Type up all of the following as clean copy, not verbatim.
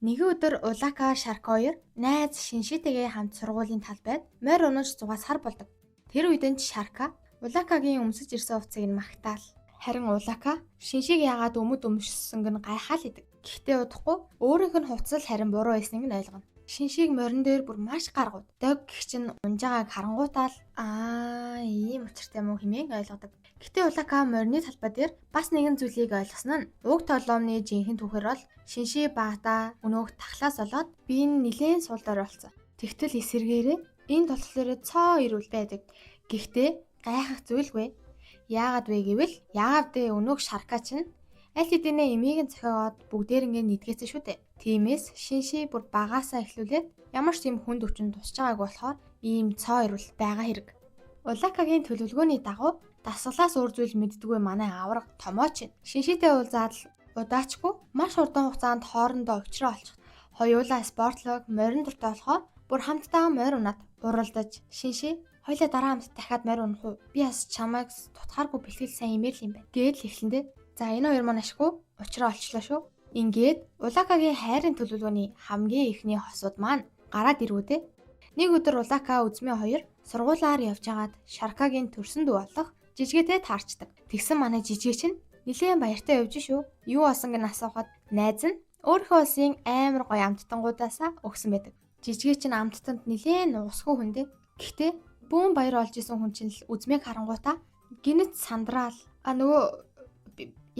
Нэгэн өдөр Улака Шарка хоёр найз Шиншитэйгээ хамт сургуулийн талбайд морь унаж зугаасахар болдог. Тэр үед нь Шарка Улакагийн өмсөж ирсэн хувцсыг нь магтаал. Харин Улака Шиншиг яагаад өмд өмссөнг нь гайхаал идэг. Гэхдээ удахгүй өөрийнх нь хувцас л харин буруу байсныг нь ойлгоно. Шиншиг морин дээр бүр маш гаргууд. Дог гихч нь унж байгааг харангуутаал аа ийм учиртай мó хэмээн ойлгодог. Гэтэ Улака морины талбай дээр бас нэгэн зүйлийг ойлгосон нь уг толоомны жинхэнэ түүхээр бол Шинши багада өнөөх тахлаас болоод би нь нилээн сул дорой болсон. Тэгтэл эсэргээрээ энд болохоор цоо ирүүл байдаг. Гэхдээ гайхах зүйлгүй. Яагаад вэ гэвэл яагаад вэ өнөөх Шарка чинь аль хэдийнэ эмийг нь зохиогоод бүгдээрнгээ нэгдгээсэн шүү дээ. Тиймээс Шинши бүр багаасаа эхлүүлээд ямар ч тийм хүнд өвчин тусч байгааг болохоор ийм цоо ирүүл байгаа хэрэг. Улакагийн төлөвлөгөөний дагуу дасгалаас өөр зүйл мэддэггүй манай авраг Томооч Шиншитэй уулзаад л удаачгүй маш хурдан хугацаанд хоорондоо уулзраа олчих. Хоёулаа спортлог морин дуртай болохоор бүр хамтдаа морь унаад уралдаж Шинши хоёлаа дараа хамт дахиад морь унах уу? Би бас чамайг тутахааргүй бэлтгэл сайн имэйл юм байна. Гээд л эхлэндээ. За энэ хоёр маань ашгүй уулзраа олчлоо шүү. Ингээд Улакагийн хайрын төлөвлөгөөний хамгийн эхний хосууд маань гараад ирвүүдээ. Нэг өдөр Улака үзмээ хоёр сургуулаар явж хагаад Шаркагийн төрсөн дүү болох жижигээтэй таарчдаг. Тэгсэн манай жижигэ чинь нилээн баяртай явж шүү. Юу болсон гэн асуухад найз нь өөрийнхөө улсын амар гоё амттангуудаасаа өгсөн байдаг. Жижигэ чинь амттанд нилээн нугасгүй хүндээ. Гэхдээ бүүн баяр олж исэн хүн чинь л үзмээг харангуйтаа гинэт сандраал а нөгөө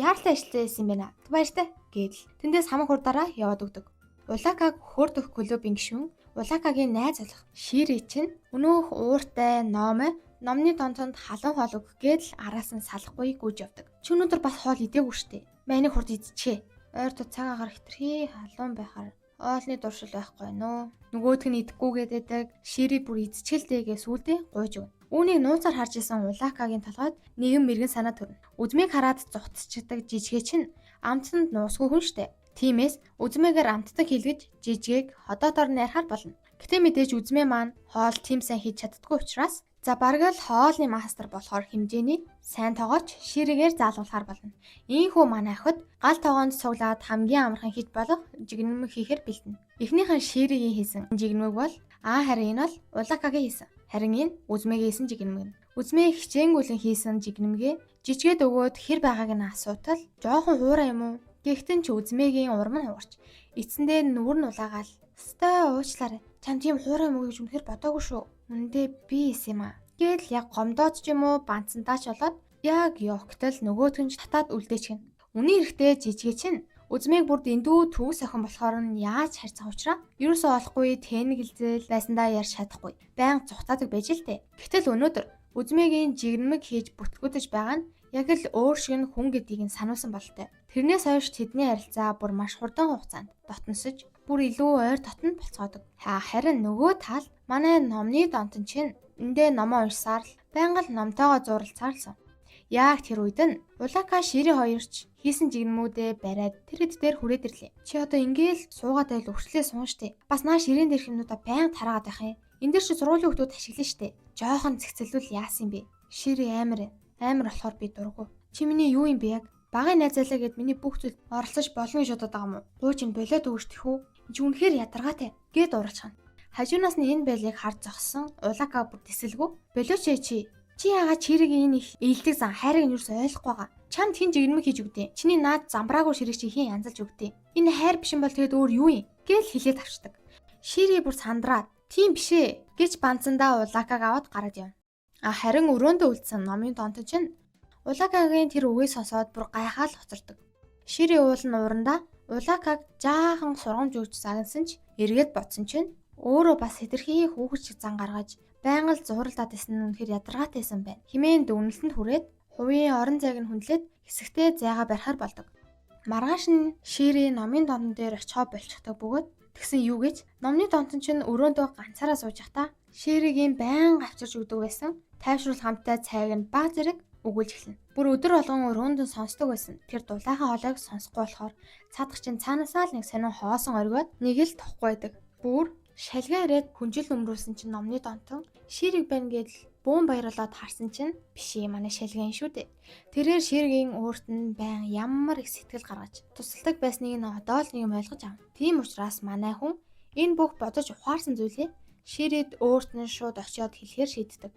яаралтай ажилласан байсан юм байна. Баяртай гэдэл. Тэндээс хамаг хурдаараа яваад өгдөг. Улакаг хөөрдөх клубын гишүүн Улакагийн найз болох Шири чинь өнөөх ууртай номой номны донтонд халуун хоол өгөх гээд л араас нь салахгүй гүйж явдаг. Чи өнөөдөр бас хоол идээгүй штэ. Майны хурд идчихээ. Ойр тод цаг агаар хитрхи халуун байхаар оолны дуршил байхгүй нөө. Нөгөөх нь идэхгүйгээд байдаг. Шири бүр идчихэлтэйгээ сүулдэ гуйж өгнө. Үүнийг нууцаар харж исэн Улакагийн толгойд нэгэн мэрэгэн санаа төрнө. Үзмийг хараад зугтчихдаг жижигэ чинь амттанд нуусгүй хүн штэ. Тиймээс үзмээгээр амттан хийлгэж жижигийг ходоодоор найрахаар болно. Гэтэ мэдээж үзмээ маань хоол тийм сайн хийж чаддаггүй учраас за бараг л хоолны мастер болохоор хэмжээний сайн тоогооч ширэгээр заалгуулахар болно. Ийхүү манай охид гал тогоонд цуглаад хамгийн амархан хийж болох жигнэмэг хийхээр бэлдэнэ. Эхнийх нь ширэгийн хийсэн жигнэмэг бол харин энэ бол Улакагийн хийсэн. Харин энэ үзмээгийн хийсэн жигнэмэг нь. Үзмээ хичээнгүйлэн хийсэн жигнэмгээ жижигэд өгөөд хэр байгааг нь асуутал жоохон хуурай юм уу? Гэхдээ ч үзмээгийн урам нь хугарч эцэндээ нүур нь улаагаал. Стой уучлаарай. Чам тийм хуурай юм уу гэж үнэхээр бодоогүй шүү. Үндэ би исэн юм аа. Гээл яг гомдоод ч юм уу банцсантаа ч болоод яг ёгтол нөгөөх нь татаад үлдээчихнэ. Үнийн эрэхтэй жижигэ чинь үзмээг бүр дэндүү төвс охин болохоор нь яаж харьцах учраа ерөөсөө олохгүй тэнэгэлзэл байсандаа ярьж чадахгүй. Баян зүхтаадаг байж л тээ. Гэтэл өнөөдөр үзмээгийн жигнэмэг хийж бүтлгүүдэж байгаа нь яг л өөр шиг нь хүн гэдгийг нь сануулсан бололтой. Тэрнээс хойш тэдний харилцаа бүр маш хурдан хугацаанд дотносож бүр илүү ойр дотно болцгоодог. Харин нөгөө тал манай номны донтон чинь эндээ номоо уншсаар л байнга л номтойгоо зуралцаар л сон. Яг тэр үед нь Улака Шири хоёрч хийсэн жигнэмүүдээ бариад тэр хэд дээр хүрээд ирлээ. Чи одоо ингээл суугаад байл өвчлээ суун штэ. Бас наа ширээн дээрх юмнуудаа байнга тараагаад байх юм. Энд дээр чи сургуулийн хүмүүс ашиглана штэ. Жохон зэгцэлвэл яасан юм бэ? Шири амар амар болохоор би дургу. Чи миний юу юм бэ яг? Багын найз залаа гэд миний бүх зүйл оролцож болно гэж бодоод байгаа юм уу? Гуу чинь болиод өгч тэхүү. Чи үнэхээр ядаргаатай гэд ууралчихна. Хажуунаас нь энэ байдлыг харж зогссон Улака бүр тэсэлгүй. Болооч ээ чи. Чи яагаад чирэгийн энэ их ээлдэг зан хайрыг нь юус ойлгохгүй байгаа. Чамд хэн жигнэмэг хийж өгдөө. Чиний наад замбраагүй ширэг чи хэн янзалж өгдөө. Энэ хайр биш юм бол тэгэд өөр юу юм? Гээл хэлээд авчдаг. Шири бүр сандраад тийм биш ээ гэж банцандаа Улакаг аваад гараад явна. А харин өрөөндөө үлдсэн номын донтон чинь Улакагийн тэр үгийг сонсоод бүр гайхаал хоцордог. Шири уул нь уурандаа Улакаг жаахан сургамж өгч загнасан ч эргээд бодсон чинь өөрөө бас хэтэрхий хүүхэд шиг зан гаргаж байнга л зууралдаад байсан нь үнэхээр ядаргаатай байсан байна. Химээн дүгнэлтэнд хүрээд хувийн орон зайг нь хүндлээд хэсэгтээ зайгаа барихаар болдог. Маргааш нь Шири номын донтон дээр очихоо болчихдог бөгөөд тэгсэн юу гэж номны донтон чинь өрөөндөө ганцаараа сууж байхдаа Ширигийн байнга авчирч өгдөг байсан тайвшруул хамттай цайг нь баг зэрэг өгүүлж эхэлнэ. Бүр өдөр болгон өрөөнд нь сонсдог байсан. Тэр дулаахан хоолойг сонсохгүй болохоор цаадах чинь цаанаасаа л нэг сонин хоосон оргиод нэг л тухгүй байдаг. Бүр Шалгаа ирээд хүнжил өмрүүлсэн чинь номны донтон ширэг байна гэдэл бүүн баярлаад харсан чинь биш ээ манай шалгаан шүү дээ. Тэрээр ширэгийн өөрт нь байн ямар их сэтгэл гаргаж тусалдаг байсныг нь одоо л нэг юм ойлгож авна. Тийм учраас манай хүн энэ бүх бодож ухаарсан зүйлээ ширэд өөрт нь шууд очиод хэлэхээр шийддэг.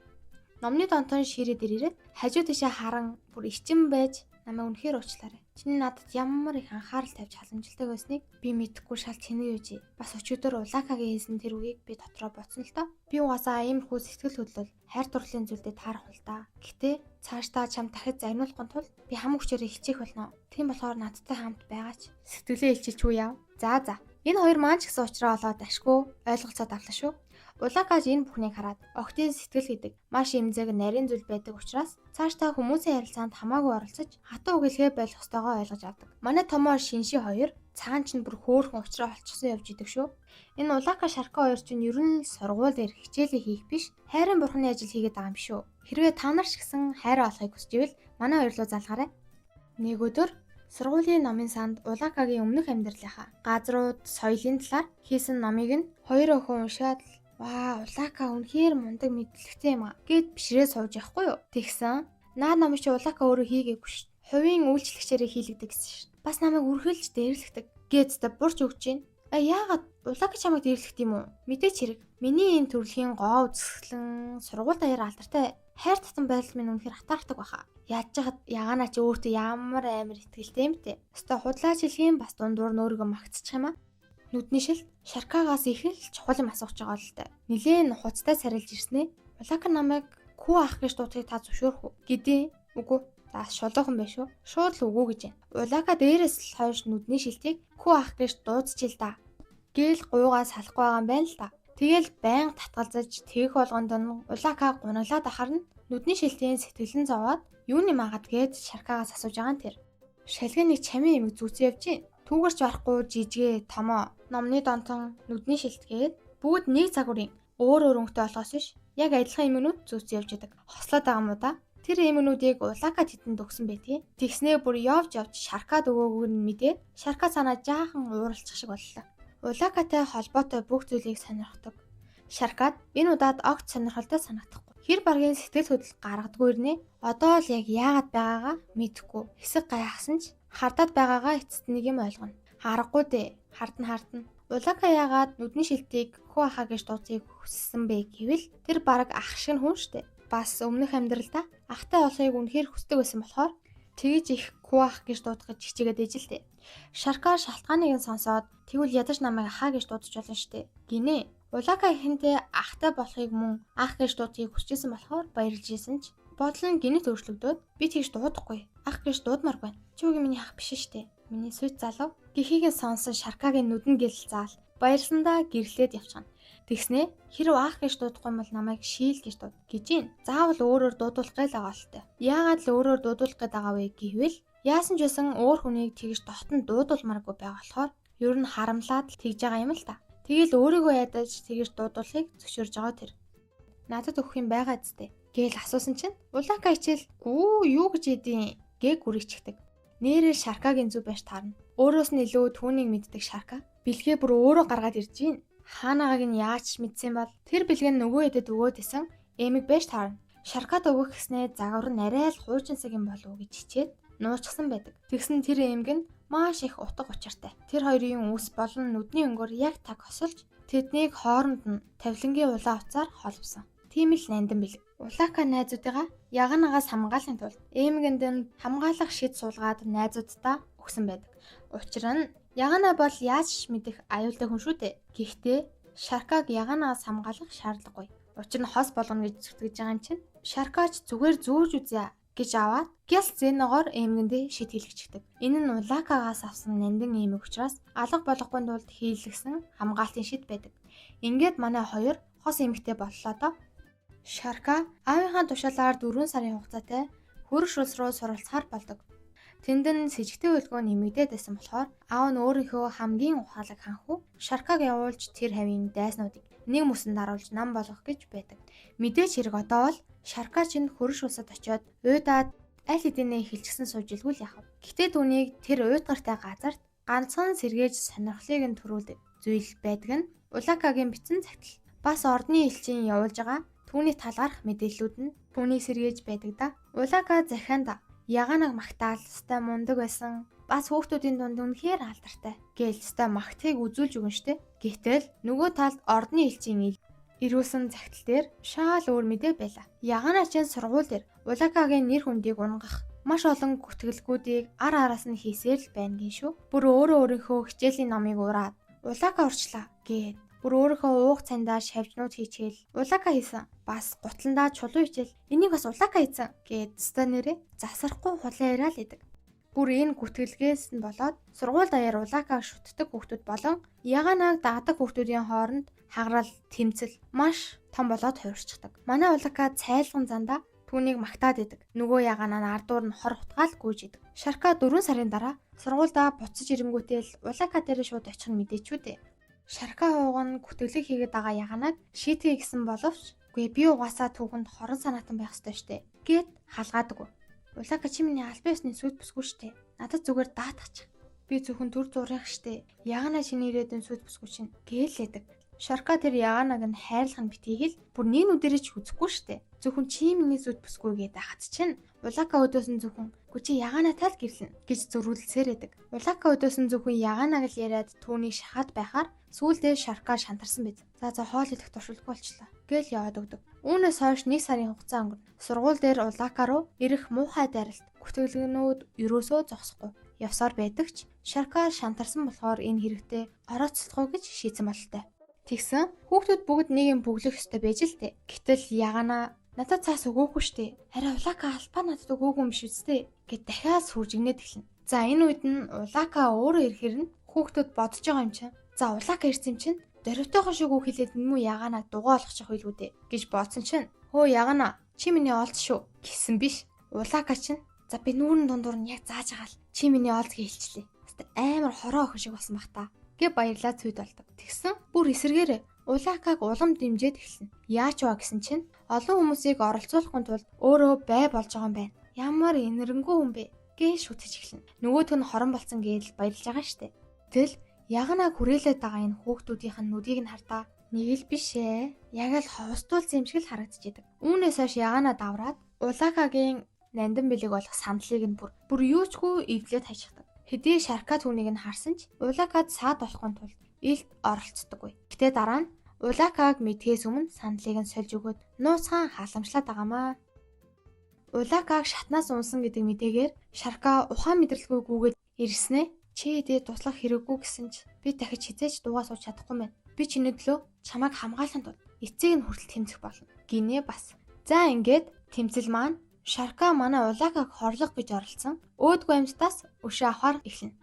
Номны донтон ширээ дээр ирээд хажуу тишээ харан бүр ичин байж намайг үнэхээр уучлаарай. Чиний надад ямар их анхаарал тавьж халамжилдаг байсныг би мэдэхгүй шал тэнэг юужээ. Бас өчигдөр Улакагийн хэлсэн тэр үгийг би дотроо бодсон л доо. Би угаасаа иймэрхүү сэтгэл хөдлөл хайр дурлалын зүйлдээ таарах л да. Гэтэ цаашдаа чам дахиж загнуулахын тулд би хамаг хүчээрээ хичээх болно. Тийм болохоор надтай хамт байгаач. Сэтгэлээ илчилж үү яв. За за. Энэ хоёр маань ч гэсэн уучраа олоод ашгүй ойлголцоод авлаа шүү. Улакаж энэ бүхнийг хараад огтын сэтгэл гэдэг маш эмзэг нарийн зүйл байдаг учраас цаашдаа хүмүүсийн харилцаанд хамаагүй оролцож хатуу үг хэлэхээ болох ёстойгоо ойлгож авдаг. Манай томоо шинши хоёр цаан чинь бүр хөөрхөн уучраа олчихсон явж идэг шүү. Энэ Улака Шарка хоёр чинь ер нь л сургууль дээр хичээлээ хийх биш хайрын бурхны ажил хийгээд байгаа юм шүү. Хэрвээ та нар ч гэсэн хайраа олохыг хүсч ивэл манай хоёр руу залгаарай. Нэг өдөр сургуулийн номын санд Улакагийн өмнөх амьдралынхаа газрууд, соёлын талаар хийсэн номыг нь хоёр охин уншаад л "Ваа, Улака үнэхээр мундаг мэдлэгтэй юм аа" гэд бишрээ сууж явахгүй юу. Тэгсэн наа номыг чи Улака өөрөө хийгээгүй шүү. Хувийн үйлчлэгчээрээ хийлэгдэг гэсэн шүү. Бас намайг үргэлж дээрлэгдэг. Гээд та бурч өгч гин. А яагаад Улака чамайг дээрлэгт юм уу? Мэдээч хэрэг. Миний энэ төрөлхийн гоо үзэсгэлэн сургууль даяар алдартай хайр татан байдал минь үнэхээр атаархдаг баха. Яаж яхад ягаанаа чи өөртөө ямар амар итгэлтэй юм те. Өстой худлаа жилхийн бас дундуур нь өөрийгөө магтчих юм аа. Нүдний шилт Шаркагаас их л чухал юм асуух байгаа л та. Нилээн нухацтай сарилж ирснэ. Улака намайг күү ах гэж дуудахыг та зөвшөөрөх үү? Гэдээ. Үгүй. За шулуухан байх шүү. Шууд л үгүй гэж байна. Улака дээрээс л хойш нүдний шилтийг күү ах гэж дуудчихъя л да. Гээл гуйгаа салахгүй байгаа юм байна л да. Тэгэл байнга татгалзаж тэгэх болгонд нь Улака гунаглаад ахаар нь нүдний шилтийн сэтгэлэн зовоод юуны магаад гээд Шаркагаас асууж байгаа нь тэр. Шалгын нэг чамин эмэг зүүцэн явж гин. Түүгэрч барахгүй жижигэ томоо номны донтон нүдний шилтгээд бүгд нэг загварын өөр өөр өнгөтэй болохоос биш яг адилхан эмгэнүүд зүүцэн явж идэг. Хослоод байгаа юм уу да? Тэр эмгэнүүдийг Улака тэдэнд өгсөн байдгийг. Тэгснээ бүр явж явж Шаркад өгөөг нь мэдээд Шарка цаанаа жаахан ууралчих шиг боллоо. Улакатай холбоотой бүх зүйлийг сонирхдог. Шаркад энэ удаад огт сонирхолтой санагдахгүй. Хэр баргийн сэтгэл хөдлөл гаргадгүй ирнэ. Одоо л яг яагаад байгаагаа мэдэхгүй. Хэсэг гайхсан ч хардаад байгаагаа эцэст нэг юм ойлгоно. Харахгүй дээ. Хардна хардна. Улака яагаад нүдний шилтийг хүү ахаа гэж дууцыг хүссэн бэ гэвэл тэр бараг ах шиг хүн штэ. Бас өмнөх амьдралдаа ахтай болохыг үнэхээр хүсдэг байсан болохоор тэгж их хүү ах гэж дуудах гэж хичээгээд ээж л дээ. Шарка шалтгааныг нь сонсоод тэгвэл ядаж намайг ахаа гэж дуудаж болно штэ. Гинэ. Улака ихэнтэй ахтай болохыг мөн ах гэж дуудахыг хүсэжсэн болохоор баярлж исэн ч бодол нь гинэт өөрчлөгдөөд би тэгж дуудахгүй. Ах гэж дуудмаар байна. Чи үгүй миний ах биш штэ. Миний сүйт залуу гэхийг нь сонсон Шаркагийн нүдэн гэл заал баярлсандаа гэрлээд явчихна. Тэгснээ хэрв ах гэж дуудахгүй бол намайг шийл гэж дууд гэж гин. Заавал өөрөөр дуудуулах гээл байгаа л та. Яагаад л өөрөөр дуудуулах гээд байгаа вэ гэвэл яасан ч байсан өөр хүнийг тэгж дотн дуудулмааргүй байгаа болохоор ер нь харамлаад л тэгж байгаа юм л та. Тэгэл өөрийгөө ядаж тэгж дуудуулахыг зөвшөөрж байгаа тэр. Надад өгөх юм байгаа зү гээл асуусан чинь Улака хичээл гүү юу гэж идэв гэ гүрийчихдэг. Нээрээ Шаркагийн зүв байж таарна. Өөрөөс нь илүү түүнийг мэддэг Шарка бэлгээ бүр өөрөө гаргаад ирж гин. Хаанагааг нь яаж ч мэдсэн бол тэр бэлэг нь нөгөө хэдэд өгөөд исэн эмэг байж таарна. Шаркад өгөх гэснээ загвар нь арай л хуучинсаг юм болов уу гэж хичээд нуучсан байдаг. Тэгсэн тэр эмэг нь маш их утга учиртай. Тэр хоёрын үс болон нүдний өнгөөр яг таг хосолж тэднийг хооронд нь тавилангийн улаан утсаар холбосон. Тийм л нандин бэлэг. Улака найзуудыгаа яганагаас хамгаалахын тулд эмгэнд нь хамгаалах шид суулгаад найзууддаа өгсөн байдаг. Учир нь ягана бол яаж ч мэдэх аюултай хүн шүү дээ. Гэхдээ Шаркаг яганагаас хамгаалах шаардлагагүй. Учир нь хос болгоно гэж зүтгэж байгаа юм чинь. Шаркач зүгээр зүүж үзье гэж аваад гял зэнэгоор эмгэндээ шид хийлгэчихдэг. Энэ нь Улакагаас авсан нандин эмэг учраас алга болохгүй тулд хийлгсэн хамгаалтын шид байдаг. Ингээд манай хоёр хос эмэгтэй боллоо доо. Шарка аавынхаа тушаалаар 4 сарын хугацаатай хөрш улс руу суралцахаар болдог. Тэнд нь сэжигтэй хөлгөө нэмэгдээд байсан болохоор аав нь өөрийнхөө хамгийн ухаалаг ханхүү Шаркаг явуулж тэр хавийн дайснуудыг нэг мөсөн даруулж нам болгох гэж байдаг. Мэдээч хэрэг одоо бол Шарка чинь хөрш улсад очиод уйдаад аль хэдийнэ хилчгсэн сууж илгүй л яхав. Гэтэ түүнийг тэр уйдгартай газарт ганцхан сэргээж сонирхлыг нь төрүүлдэг зүйл байдаг нь Улакагийн бичсэн загтал бас ордны элчин явуулж байгаа түүний талаарх мэдээллүүд нь түүнийг сэргээж байдаг да. Улака захианд Ягаанаг магтаал өстой мундаг байсан. Бас хүүхдүүдийн дунд үнэхээр алдартай гээл өстой магтахыг үзүүлж өгөн штэ. Гэтэл нөгөө талд ордны элчин ирүүлсэн загтал дээр шаал өөр мэдээ байла. Ягаанаа чинь сургууль дээр Улакагийн нэр хүндийг унгах маш олон гүтгэлгүүдийг ар араас нь хийсээр л байна гин шүү. Бүр өөрөө өөрийнхөө хичээлийн номыг ураад Улака урчлаа гээд бүр өөрийнхөө уух цандаа шавжнууд хийчихэл Улака хийсэн. Бас гутландаа чулуу хичээл энийг бас Улака хийсэн гээд өстой нэрээ засрахгүй хулан яриа л идэг. Бүр энэ гүтгэлгээс нь болоод сургууль даяар Улакаг шүтдэг хүүхдүүд болон Ягаанаг дагдаг хүүхдүүдийн хооронд хагарал тэмцэл маш том болоод хувирчдаг. Манай Улака цайлган зандаа түүнийг магтаад идэг. Нөгөө Ягаанаа нь ардуур нь хор хутгаал гүйж идэг. Шарка 4 сарын дараа сургуульдаа буцаж ирэнгүүтэл Улака дээр шууд очих нь мэдээч үү дээ. Шарка хууг нь гүтгэлэг хийгээд байгаа Ягаанаг шийтгэе гэсэн боловч үгүй би угаасаа түүхэнд хорон санаатан байх ёстой штэ гэд халгаадаг. Улака чи миний албан ёсны сүд бүсгүй штэ. Надад зүгээр даатгачих. Би зөвхөн төр зурих штэ. Ягаанаа чиний ирээдүйн сүд бүсгүй чинь гэлээдэг. Шарка тэр Ягаанаг нь хайрлах нь битгий хэл бүр нэг нүдэрээ ч үзэхгүй штэ. Зөвхөн чи миний сүд бүсгүй гээд байхад чинь Улака өдөөс нь зөвхөн гү чи Ягаанаатай л гэрлэнэ гэж зөрүүлсээр байдаг. Улака өдөөс нь зөвхөн Ягаанаг л яриад түүнийг шахаад байхаар сүүлдээ Шарка шантарсан биз. За хоол идэх туршилгүй болчлоо гээл яваад өгдөг. Үүнээс хойш 1 сарын хугацаа өнгөрнө. Сургууль дээр Улака руу ирэх муухай дайралт гүтгэлгнүүд ерөөсөө зогсохгүй явсаар байдаг ч Шарка шантарсан болохоор энэ хэрэгтэй орооцолдохгүй гэж шийдсэн бололтой. Тэгсэн хүүхдүүд бүгд нэг юм бөглөх ёстой байж л тээ. Гэтэл Ягаанаа надад цаас өгөөгүй штэ. Харин Улака албаа надад өгөөгүй юм биш үсттэй гэд дахиад сүржигнээд эхэлнэ. За энэ үед нь Улака өөрөө ирэхээр нь хүүхдүүд бодож байгаа юм чинь. За Улака ирсэн юм чинь дөрвтойхон шиг үг хэлээд нүмүү Ягаанаа дугаа олгочих байлгүй дээ гэж бодсон чинь хөө Ягаанаа чи миний олз шүү гэсэн биш. Улака чинь за би нүүрэн дундуур нь яг зааж байгаа л чи миний олз гэж хэлчлээ. Хэвээ амар хороо охин шиг болсон бах та гэ баярлаа цүйд болдог. Тэгсэн бүр эсэргээрээ Улакаг улам дэмжиж эхэлнэ. Яач вэ гэсэн чинь олон хүмүүсийг оролцуулахын тулд өөрөө бай болж байгаа юм байна. Ямар энэрэнгүй хүн бэ гэж шүтэж эхэлнэ. Нөгөөх нь хорон болцсон гэдэл баярлж байгаа штэ. Тэгэл Ягаанаа хүрээлээд байгаа энэ хүүхдүүдийнх нь нүдийг нь хартаа нэг л биш ээ. Яг л ховстуулсан юм шиг л харагдчихэдэг. Үүнээс хойш Ягаанаа давраад Улакагийн нандин бэлэг болох сандлыг нь бүр юучгүй эвлээд хайчихдаг. Хэдий Шарка түүнийг нь харсан ч Улакад саад болохын тулд илт оролцдоггүй. Гэтэ дараа нь Улакаг мэдхээс өмнө сандлыг нь сольж өгөөд нууцхан халамжлаад байгаамаа. Улакаг шатнаас унсан гэдэг мэдээгээр Шарка ухаан мэдрэлгүй гүгээд ирснэ. Чи эдээ туслах хэрэггүй гэсэн ч би дахиж хизээч дуугаа сууж чадахгүй мэн. Би чиний төлөө чамайг хамгаалахын тулд эцэг нь хүртэл тэмцэх болно. Гинэ бас. За ингээд тэмцэл маань Шарка манай Улакаг хорлох гэж оролцсон. Өөдгөө амьтдаас өшөө авахар эхэлнэ.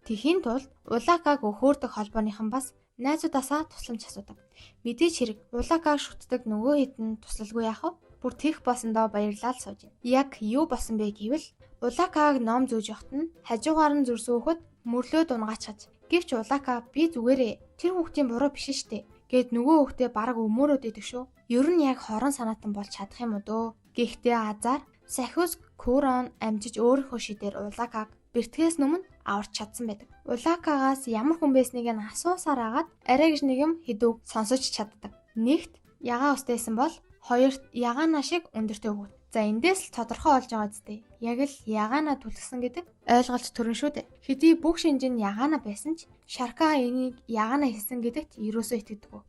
Тэхийн тулд Улакаг өхөөрдөх холбооныхан бас найзуудаасаа тусламж асуудаг. Мэдээж хэрэг Улакаг шүтдэг нөгөө хэд нь туслалгүй яах вэ? Бүр тех болсондоо баярлал сууж байна. Яг юу болсон бэ гэвэл Улакаг ном зүүж явахт нь хажуугаар нь зүрсэн хөхөд мөрлөөд унгаачхаж. Гэвч Улака би зүгээрээ тэр хүүхдийн буруу биш штэ гэд нөгөө хүүхдээ бараг өмөөрөөд идэг шүү. Ер нь яг хорон санаатан болж чадах юм уу дөө. Гэхдээ азар Сахиус Курон амжиж өөрийнхөө шидээр Улакаг бэртгээс өмнө аварч чадсан байдаг. Улакагаас ямар хүн байсныг нь асуусаар агаад арай гэж нэг юм хэдүүг сонсож чаддаг. Нэгт ягаан устэйсэн бол хоёрт ягаанаа шиг өндөртэй хүүхэд. За эндээс л тодорхой болж байгаа зү. Яг л ягаанаа түлхсэн гэдэг ойлголт төрөн шүү дээ. Хэдий бүх шинж нь ягаанаа байсан ч Шарка энийг ягаанаа хийсэн гэдэгт ерөөсөө итгэдэггүй.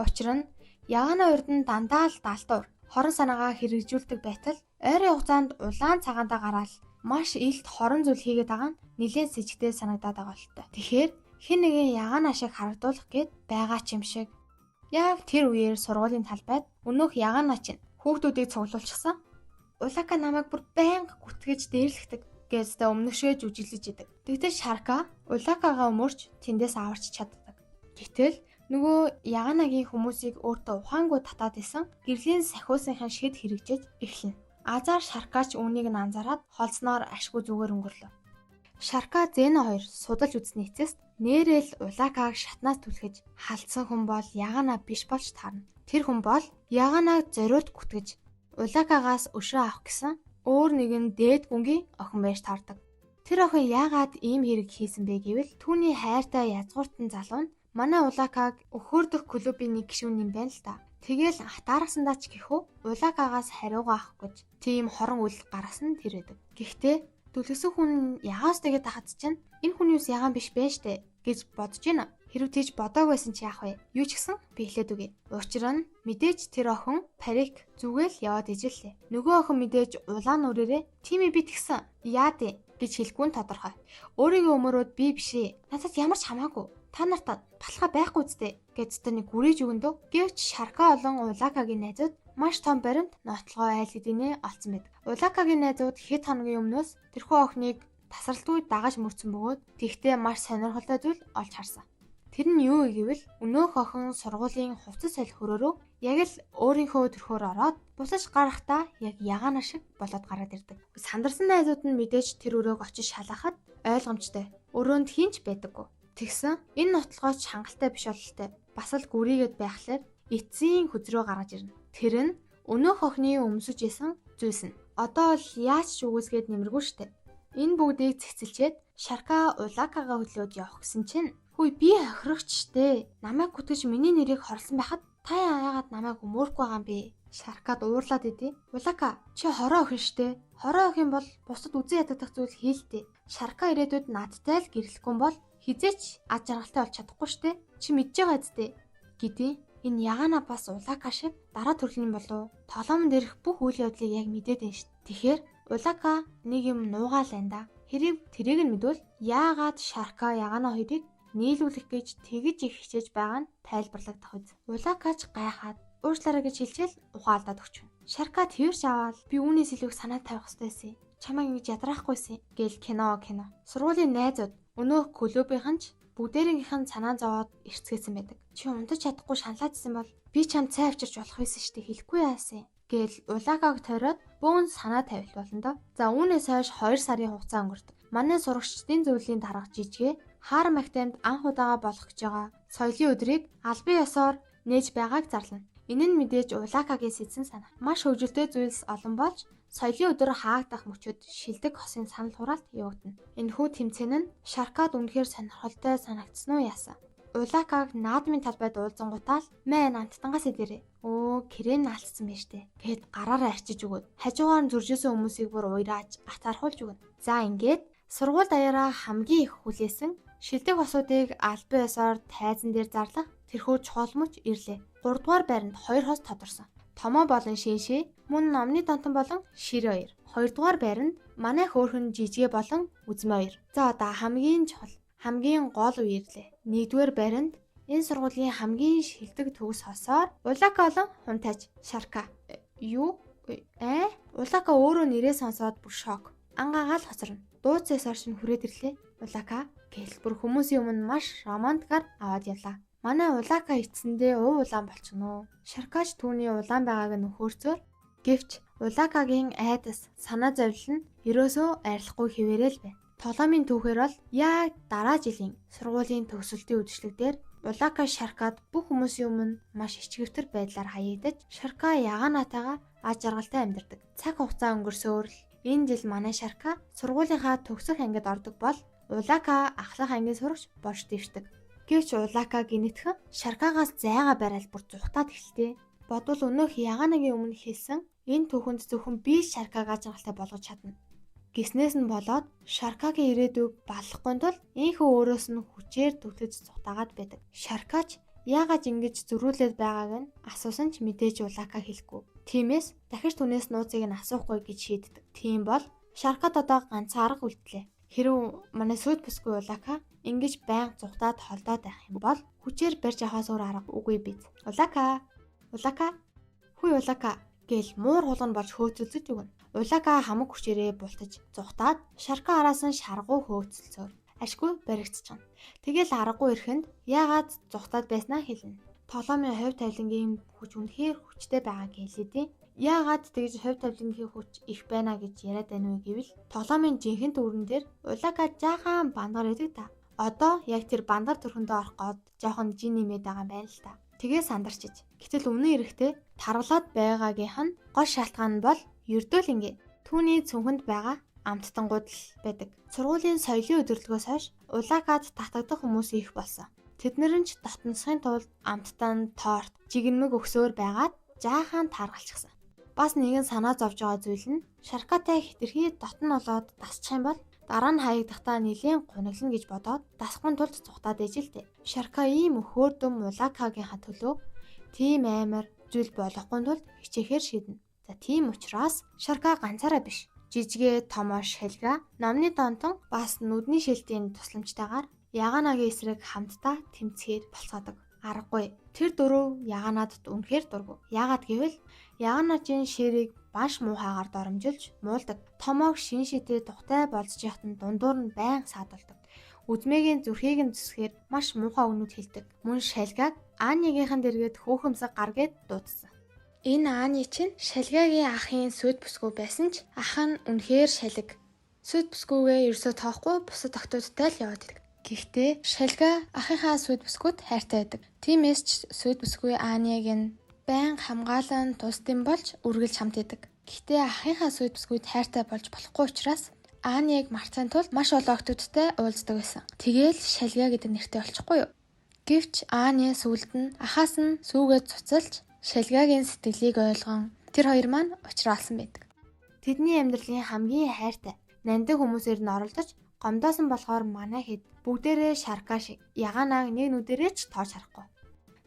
Учир нь ягаанаа урд нь дандаа л даалтуур хорон санаагаа хэрэгжүүлдэг байтал ойрын хугацаанд улаан цагаандаа гараал маш илт хорон зүйл хийгээд байгаа нь нэлээд сэжигтэй санагдаад байгаа л та. Тэгэхээр хэн нэгэн ягаанаа шиг харагдуулах гээд байгаа ч юм шиг. Яг тэр үеэр сургуулийн талбайд өнөөх ягаанаа чинь хүүхдүүдийг цуглуулчихсан. Улака намайг бүр байнга гүтгэж дээрлэхдэг гэдэгтээ өмнөшөө жүжиглэж идэг. Тэгтэл Шарка Улакагаа өмөрч тэндээс аварч чаддаг. Гэтэл нөгөө Яганагийн хүмүүсийг өөртөө ухаангүй татаад исэн гэрлийн сахиусынхаа шид хэрэгжиж эхэлнэ. Азар Шаркач үүнийг нь анзаараад холсноор ашгүй зүгээр өнгөрлөө. Шарка Зена хоёр судалж үзсний эцэст нэрэл Улакаг шатнаас түлхэж халдсан хүн бол Ягана биш болж таарна. Тэр хүн бол Яганаг зориуд гүтгэж Улакагаас өшөө авах гэсэн өөр нэгэн дээд гүнгийн охин байж таардаг. Тэр охин яагаад ийм хэрэг хийсэн бэ гэвэл түүний хайртай язгууртан залуу нь манай Улакаг өхөөрдөх клубын нэг гишүүн юм байна л да. Тэгэл атаархсандаа ч гэхүү Улакагаас хариугаа авах гэж тийм хорон үйл гаргасан тэр байдаг. Гэхдээ дүлгсэн хүн ягаас тэгээд тахад чинь энэ хүний ус ягаан биш байж тээ гэж бодож байна. Хэрв тийж бодоог байсан чи яах вэ? Юу ч гэсэн би хэлээд үгүй. Учир нь мэдээж тэр охин парик зүгээл яваад ижиллээ. Нөгөө охин мэдээж улаан нүрээрээ тийм ээ би тэгсэн. Яа дээ гэж хэлэхгүй нь тодорхой. Өөрийгөө өмөрөөд би биш ээ. Надад ямар ч хамаагүй. Та нарт баталгаа байхгүй зү гэж тэр нэг гүрийж өгөн дөө. Гэвч Шарка олон Улакагийн найзууд маш том баримт нотлогоо айл хэдийнэ олцсон байдаг. Улакагийн найзууд хэд хоногийн өмнөөс тэрхүү охиныг тасралтгүй дагаж мөрцөн бөгөөд тэгтээ маш сонирхолтой зүйл олж харсан. Тэр нь юу гэвэл өнөөх охин сургуулийн хувцас солих өрөөрөө яг л өөрийнхөө төрхөөр ороод бусаж гарахдаа яг ягаана шиг болоод гараад ирдэг. Сандарсан найзууд нь мэдээж тэр өрөөг очиж шалгахад ойлгомжтой. Өрөөнд хинч байдаггүй. Тэгсэн энэ нотлогооч хангалттай биш бололтой. Бас л гүрийгээд байхлаар эцсийн хөзрөө гаргаж ирнэ. Тэр нь өнөөх охины өмсөж исэн зүйлс нь. Одоо л яаж ч үгүйсгээд нэмэргүй штэ. Энэ бүгдийг цэгцэлчээд Шарка Улакагаа хөдлөөд явах гэсэн чинь хүй би хохирогч штэ. Намайг гүтгэж миний нэрийг хорлсон байхад та яагаад намайг өмөөрөхгүй байгаа юм бэ? Шаркад уурлаад идэв. Улака чи хороо охин штэ. Хороо охин бол бусдад үзэн ядагдах зүйл хийлтэй. Шарка ирээдүйд надтай л гэрлэхгүй бол хизээч ад жаргалтай болж чадахгүй штэ. Чи мэдж байгаа зү гэдیں۔ Энэ ягаана бас Улака шиг дараа төрлийн болов тоглоомн дээрх бүх үйл явдлыг яг мэдээд байна штэ. Тэгэхээр Улака нэг юм нуугаал байна да. Хэрэг тэрийг нь мэдвэл яагаад Шарка ягаана хоёрыг нийлүүлэх гэж тэгж их хичээж байгаа нь тайлбарлагдах үз. Улакач гайхаад уучлаарай гэж хэлчихэл ухаалдаад өгчвэн. Шарка тэрч аваад би үүнээс илүү их санаа тавих хэрэгтэй байсан. Чамайг ингэж ядраахгүйсэн гээл кино кино. Сургуулийн найзууд өнөөх клубийнхан ч бүгдээрийнх нь санаа зовоод эрцгээсэн байдаг. Чи унтаж чадахгүй шаналаадсэн бол би чамд цай авчирч болох байсан шүү дээ хэлэхгүй яасан гээл Улакаг тойроод бөөн санаа тавилт болно доо. За үүнээс хойш 2 сарын хугацаа өнгөрдөг. Манай сурагчдын зөвлөлийн дарга жижигэ хаар мактамд анх удаага болох гэж байгаа соёлын өдрийг албан ёсоор нээж байгааг зарлана. Энэ нь мэдээж Улакагийн сэтсэн санаа. Маш хөгжилтэй зүйлс олон болж соёлын өдөр хаагдах мөчөд шилдэг хосын санал хураалт явагдана. Энэхүү тэмцээн нь Шаркад үнэхээр сонирхолтой санагдсан уу яасан. Улакаг наадмын талбайд уулзангуудаа л мэ намттангаас идэрээ. Өө крем наалцсан байж тээ. Гэт гараараа арчиж өгөөд хажуугаар нь зуржсэн хүмүүсийг бүр уйрааж атаархуулж өгнө. За ингээд сургууль даяараа хамгийн их хүлээсэн шилдэг хосуудыг албан ёсоор тайзан дээр зарлах тэрхүү чухал мөч ирлээ. 3 дугаар байранд 2 хос тодорсон. Томоо болон Шиншээ, мөн номны донтон болон Ширээ хоёр. 2 дугаар байранд манай хөөрхөн Жижигэ болон Үзмээ хоёр. За одоо хамгийн чухал, хамгийн гол үе ирлээ. 1-р байранд энэ сургуулийн хамгийн шилдэг төгс хосоор Улака болон Хунтайч Шарка. Юу? Ээ? Улака өөрөө нэрээ сонсоод бүр шок. Ангаагаал хоцорно. Дууц ёсоор шинэ хүрээд ирлээ. Улака гэл бүр хүмүүсийн өмнө маш романтикаар аваад явлаа. Манай Улака эцсэндээ уу улаан болчихно. Шаркач түүний улаан байгааг нь өхөрцөөр. Гэвч Улакагийн айдас санаа зовлон нь ерөөсөө арилахгүй хэвээрэл байна. Тоглоомын түүхээр бол яг дараа жилийн сургуулийн төгсөлтийн үдшилэг дээр Улака Шаркад бүх хүмүүсийн өмнө маш ичгэвтер байдлаар хаягдаж Шарка ягаанатайгаа аз жаргалтай амьдардаг. Цаг хугацаа өнгөрсөөр л энэ жил манай Шарка сургуулийнхаа төгсөх ангид ордог бол Улака ахлах ангийн сурагч болж дэвшдэг. Гэвч Улака гинэтхэн Шаркагаас зайгаа барайл бүр зүхтаад эхэлтээ. Бодвол өнөөх яганагийн өмнө хэлсэн энэ түүхэнд зөвхөн би Шаркаг аз жаргалтай болгож чадна. Гиснээс нь болоод Шаркагийн ирээдүйг баллахгүй тул энхүү өөрөөс нь хүчээр түлхэж зүхтаагаад байдаг. Шаркач яагаад ингэж зөрүүлээд байгааг нь асуусан ч мэдээж Улака хэлэхгүй. Тиймээс дахиж түүнээс нууцыг нь асуухгүй гэж шийддэг. Тийм бол Шаркад одоо ганцхан арга үлдлээ. Хэрв манай сүйт бүсгүй Улака ингэж байнга зүхтаад холдоод байх юм бол хүчээр барьж авахаас өөр арга үгүй биз. Улака. Улака. Хүй Улака гэл муур хулган болж хөөцөлдөж өгнө. Улака хамаг хүчээрээ бултаж зүхтаад Шарка араас нь шаргуу хөөцөлцөөр ашгүй баригдчихна. Тэгэл аргагүй ирэхэнд яагаад зүхтаад байснаа хэлнэ. Тоглоомын хувь тавилангийн хүч үнэхээр хүчтэй байгаа гэлээ дээ. Яагаад тэгж хувь тавилангийн хүч их байна гэж яриад байна вэ гэвэл тоглоомын жинхэнэ дүрэн дээр Улака жаахан бандгаар байдаг та. Одоо яг тэр бандар төрхөндөө орох гээд жоохон жин нэмээд байгаа юм байна л та. Тэгээ сандарчиж. Гэтэл үнэн эрэхтэй таргалаад байгаагийнх нь гол шалтгаан нь бол ердөөл ингэ. Түүний цүнхэнд байгаа амттангууд л байдаг. Сургуулийн соёлын өдөрлгөөс хойш Улакад татагдах хүмүүс их болсон. Тэд нар нь ч дотносохын тулд амттан, торт, жигнэмэг өгсөөр байгаад жаахан тааргалчихсан. Бас нэгэн санаа зовж байгаа зүйл нь Шаркатай хэтэрхий дотн болоод дасчих юм бол дараа нь хаягдахдаа нэлээн гуниглана гэж бодоод дасахгүй тулд цухтаад ээж л дээ. Шарка ийм өхөөрдөм Улакагийнхаа төлөө тийм амар зүйл болохгүй тулд хичээхээр шийднэ. За тийм учраас Шарка ганцаараа биш. Жижигээ Томоо Шалга номны донтон бас нүдний шилтийн тусламжтайгаар Яганагийн эсрэг хамтдаа тэмцэхээр болцоодог. Аргагүй. Тэр дөрөв Яганадд үнэхээр дургу. Яагаад гэвэл Яганаажийн ширийг маш муухайгаар доромжилж муулдаг. Томоог шиншитэй тухтай болзож яхад нь дундуур нь байнга саадулдаг. Үзмээгийн зүрхийг нь зүсгээр маш муухай үгнүүд хэлдэг. Мөн Шалгаг Анигийнхан дэргэд хөөхөмсөг гар гэд дуудсан. Энэ Ани чинь Шалгагийн ахын сүйд бүсгүй байсан ч ах нь үнэхээр шалаг. Сүйд бүсгүйгээ ерөөсөө тоохгүй бусад охтуудтай л яваад идэг. Гэхдээ Шалга ахынхаа сүйд бүсгүйд хайртай байдаг. Тиймээс ч сүйд бүсгүй Аниг нь байнга хамгаалан тусдим болж үргэлж хамт идэг. Гэхдээ ахынхаа сүйд бүсгүйд хайртай болж болохгүй учраас Аниг мартахын тулд маш олон охтуудтай уулздаг байсан. Тэгээл Шалга гэдэг нэртэй болчихгүй юу? Гэвч Ани сүүлд нь ахаас нь сүүгээ цуцалж Шалгагийн сэтгэлийг ойлгон тэр хоёр маань уулзраалсан байдаг. Тэдний амьдралын хамгийн хайртай нандин хүмүүсээр нь оролдож гомдоосон болохоор манай хэд бүгдээрээ Шарка шиг Яганааг нэг нүдэрээ ч тоож харахгүй.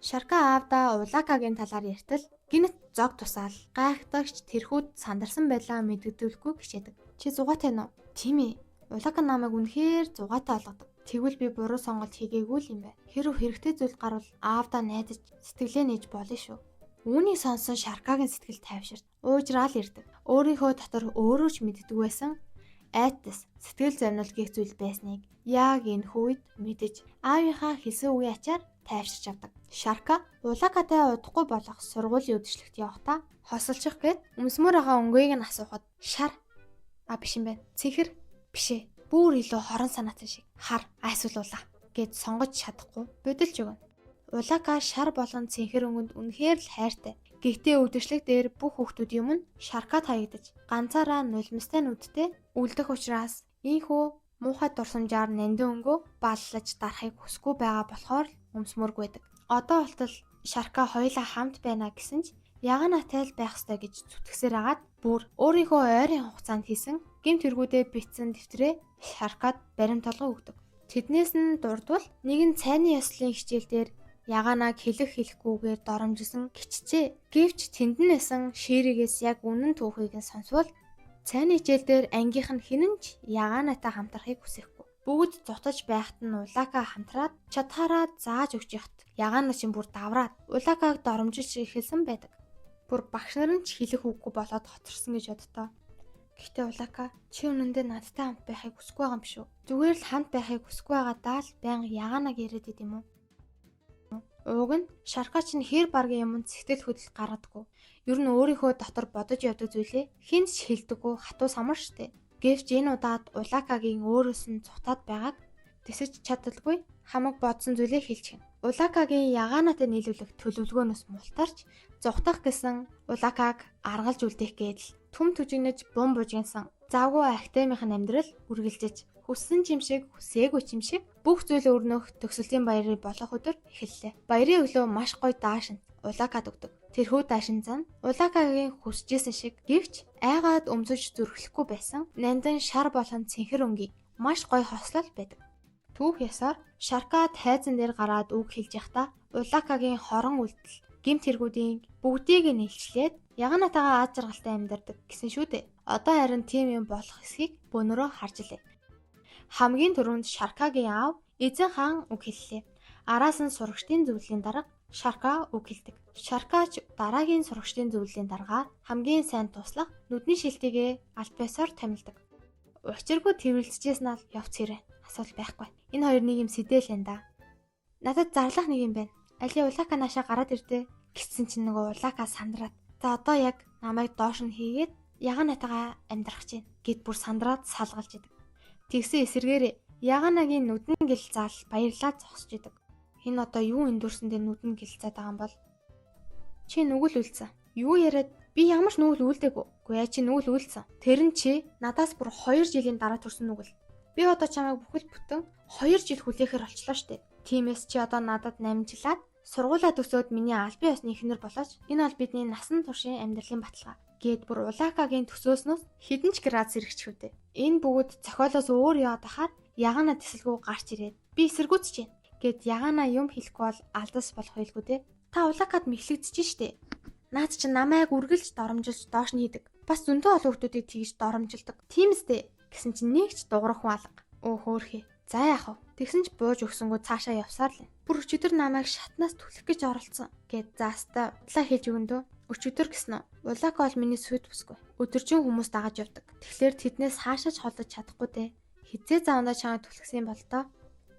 Шарка аавдаа Улакагийн талаар ярьтал гинэт зог тусаал гайхтагч тэрхүүд сандарсан байлаа мэдэгдүүлэхгүй гिचээдэг. Чи зугаатай нөө? Тийм ээ. Улака намайг үнэхээр зугаатай болгодог. Тэгвэл би буруу сонголт хийгээгүй л юм байна. Хэрв хэрэгтэй зүйл гарвал аавдаа найдаж сэтгэлээ нээж болно шүү. Үүнийг сонсон Шаркагийн сэтгэл тайвширт уужраал ирдэг. Өөрийнхөө дотор өөрөө ч мэддэг байсан айтас, сэтгэл зовнил гэх зүйл байсныг яг энэ үед мэдэж аавынхаа хэлсэн үгийн ачаар тайвширч авдаг. Шарка Улакатай удахгүй болох сургуулийн үдшилтэд явахдаа хосолчих гээд өмсмөр байгаа өнгөийг нь асуухад шар а биш юм байна. Цэнхэр биш ээ. Бүр илүү хорон санаатай шиг хар айсвал улаа гэд сонгож чадахгүй бодилж өгнө. Улака шар болон цэнхэр өнгөнд үнэхээр л хайртай. Гэхдээ үдшилэг дээр бүх хүүхдүүдийн өмнө Шаркад хаягдаж ганцаараа нулимстай нүдтэй үлдэх учраас ийнхүү муухай дурсамжаар нандин өнгөө баллаж дарахыг хүсэхгүй байгаа болохоор л өмсмөргүй байдаг. Одоо болтол Шарка хоёулаа хамт байна гэсэн ч Яганатай л байх ёстой гэж зүтгэсээр агаад бүр өөрийнхөө ойрын хугацаанд хийсэн гэмт хэрэгүүдээ бичсэн дэвтрээ Шаркад баримт толгой өгдөг. Тэднээс нь дурдвал нэгэн цайны ёслолын хичээл дээр Яганааг хэлэх хэлэхгүйгээр доромжилсан гिचжээ. Гэвч тэнд нь байсан ширэгээс яг үнэн түүхийг нь сонсвол цайны хичээл дээр ангийнх нь хинэн ч Яганаатай хамтрахыг хүсэхгүй. Бүгд зутаж байхад нь Улака хамтраад чадхаараа зааж өгч яхад Ягаана чинь бүр давраад Улакаг доромжилж эхэлсэн байдаг. Бүр багш нар нь ч хэлэх үггүй болоод хоцорсон гэж боддоо. Гэхдээ Улака чи үнэндээ надтай хамт байхыг хүсэхгүй байгаа юм биш үү? Зүгээр л хамт байхыг хүсэхгүй байгаадаа л байнга Ягаанаг яриад идэм үү? Уг нь Шарка чинь хэр баргийн юмд сэтгэл хөдлөл гаргадаггүй. Ер нь өөрийнхөө дотор бодож явдаг зүйлээ хэнд ч хэлдэггүй хатуу самар штэ. Гэвч энэ удаад Улакагийн өөрөөс нь цухтаад байгааг тэсэж чадалгүй хамаг бодсон зүйлээ хэлчихнэ. Улакагийн Яганаатай нийлүүлэх төлөвлөгөөнөөс мултарч зугтах гэсэн Улакаг аргалж үлдээх гээд л түм түжигнэж бум бужигнсан. Завгүй академийн амьдрал үргэлжиж хүссэн ч юм шиг хүсээгүй ч юм шиг бүх зүйл өрнөх төгсөлтийн баярыг болох өдөр эхэллээ. Баярын өглөө маш гоё даашинз Улакад өгдөг. Тэрхүү даашинз нь Улакагийн хүсэжсэн шиг гэвч айгаад өмсөж зүрхлэхгүй байсан нандин шар болон цэнхэр өнгийн маш гоё хослол байдаг. Түүх ёсоор Шарка тайзан дээр гараад үг хэлж явахдаа Улакагийн хорон үйлдэл гэмт хэрэгүүдийн бүгдийг нь илчлээд Яганатайгаа аз жаргалтай амьдардаг гэсэн шүү дээ. Одоо харин тийм юм болох эсхийг бөөнөрөө харж илээ. Хамгийн түрүүнд Шаркагийн аав эзэн хаан үг хэллээ. Араас нь сурагчдын зөвлөлийн дарга Шарка үг хэлдэг. Шаркач дараагийн сурагчдын зөвлөлийн даргаар хамгийн сайн туслах нүдний шилтийгээ аль биесээр томилдог. Учиргүй тэрвэлцэжсэн нь явц хэрэг асуудал байхгүй. Энэ хоёр нэг юм сэтэл энэ да. Надад зарлах нэг юм байна. Али Улака наашаа гараад ирдэ гэсэн чинь нөгөө Улака сандраад. За одоо яг намайг доош нь хийгээд Яганатайгаа амьдрах чинь гэд бүр сандраад салгалж идэг. Тэгсэн эсэргээр Яганагийн нүдэн гэл заал баярлаад зогсож идэг. Энэ одоо юу эндүрсэн дээр нүдэн гэлцээд байгаа юм бол? Чи нүгэл үлдсэн. Юу яриад би Би ямар ч нүгэл үйлдээгүй. Үгүй ээ чи нүгэл үйлдсэн. Тэр нь чи надаас бүр 2 жилийн дараа төрсэн нүгэл. Би одоо чамайг бүхэл бүтэн 2 жил хүлээхээр болчлоо штэ. Тиймээс чи одоо надад намжлаад сургуулаа төгсөөд миний албан ёсны эхнэр болооч. Энэ бол бидний насан туршийн амьдралын баталгаа. Гээд бүр Улакагийн төсөөснөөс хэдэн ч градус эргэчихвдээ. Энэ бүгд зохиолоос өөр яваад ахаар Ягана тэсэлгүй гарч ирээд би эсэргүүцэж байна. Гэт Ягана юм хэлэхгүй бол алдас болох байлгүй дээ. Та Улакад мэхлэгдэж штэ. Наад чи намайг үргэлж доромжилж доош нь хийдэг. Бас зөндөө олон хүмүүсийг тэгж доромжилдог. Тийм үстэй гэсэн чинь нэг ч дуурах хүн алга. Өө хөөхий. За яах вэ? Тэгсэн ч бууж өгсөнгөө цаашаа явсаар л. Бүр өчигдөр намайг шатнаас түлхэх гэж оролцсон. Гэт заастаа удлаа хэлж өгөн дөө. Өчигдөр гэсэн үү? Улака бол миний сүд бүсгүй. Өдөржин хүмүүс дагаж явдаг. Тэгэхээр тэднээс хаашаач холдож чадахгүй дээ. Хизээ заавандаа чамайг түлхсэн бол доо.